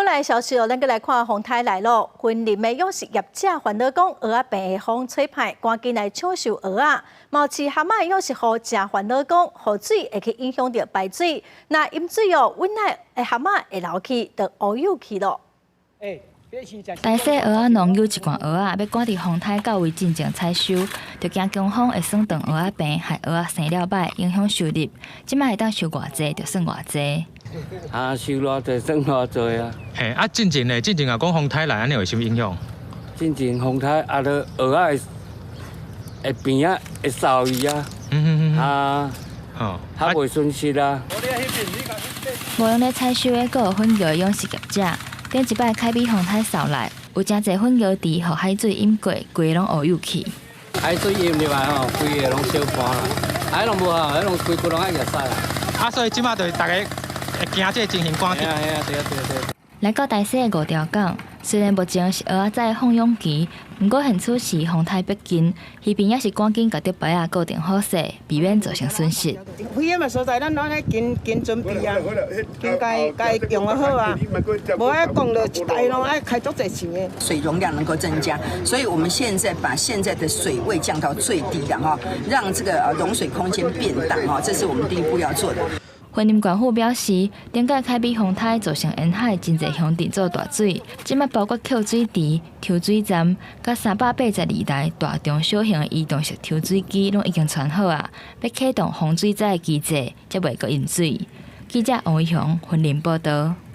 來消息哦，咱閣來看風颱來囉。雲林的養殖業者煩惱講，蚵仔棚的風吹歹，趕緊來搶收蚵仔。嘛飼蚶仔的養殖戶誠煩惱講，雨水會去影響著排水，若淹水哦，溫奶的蚶仔會流去，就烏有去囉。大溪蚵仔農有一罐蚵仔，欲趕佇風颱到位進前採收，就驚強風會損斷蚵仔棚，害蚵仔生了䆀，影響收入。這擺會當收偌濟就算偌濟。啊，收偌濟算偌濟啊！嘿，啊，進前咧，進前若講風颱來，按呢會啥物影響？進前風颱啊，著蚵仔會變啊，會掃去啊，啊，較袂損失啊。無用咧採收的，閣有粉蕎的養殖業者，頂一擺凱美風颱掃來，有誠濟粉蕎池予海水淹過，規个攏烏有去。海水淹入來吼，規个攏燒乾啦，啊，彼攏無吼，彼攏規骨攏愛熱屎啦。啊，所以這擺就逐家會驚這個情形趕緊。嘿啊，對啊，對啊，對。來到大溪的五條港，雖然目前是蚵仔仔放養期，毋過現此時風颱逼近，漁民也是趕緊共竹排仔固定好勢，避免造成損失。危險的所在，咱攏愛緊緊準備啊，緊共共用予好啊，無愛講落一台攏愛開足濟錢的。水容量能夠增加，所以我們現在把現在的水位降到最低了哈，讓這個容水空間變大哈，這是我們第一步要做的。雲林縣府表示，頂屆凱美風颱造成沿海真濟鄉鎮做大水，這擺包括扣水池、抽水站，佮382台大中小型的移動式抽水機，攏已經傳好啊，欲啟動防水災的機制，才袂閣淹水。記者王偉雄雲林報導。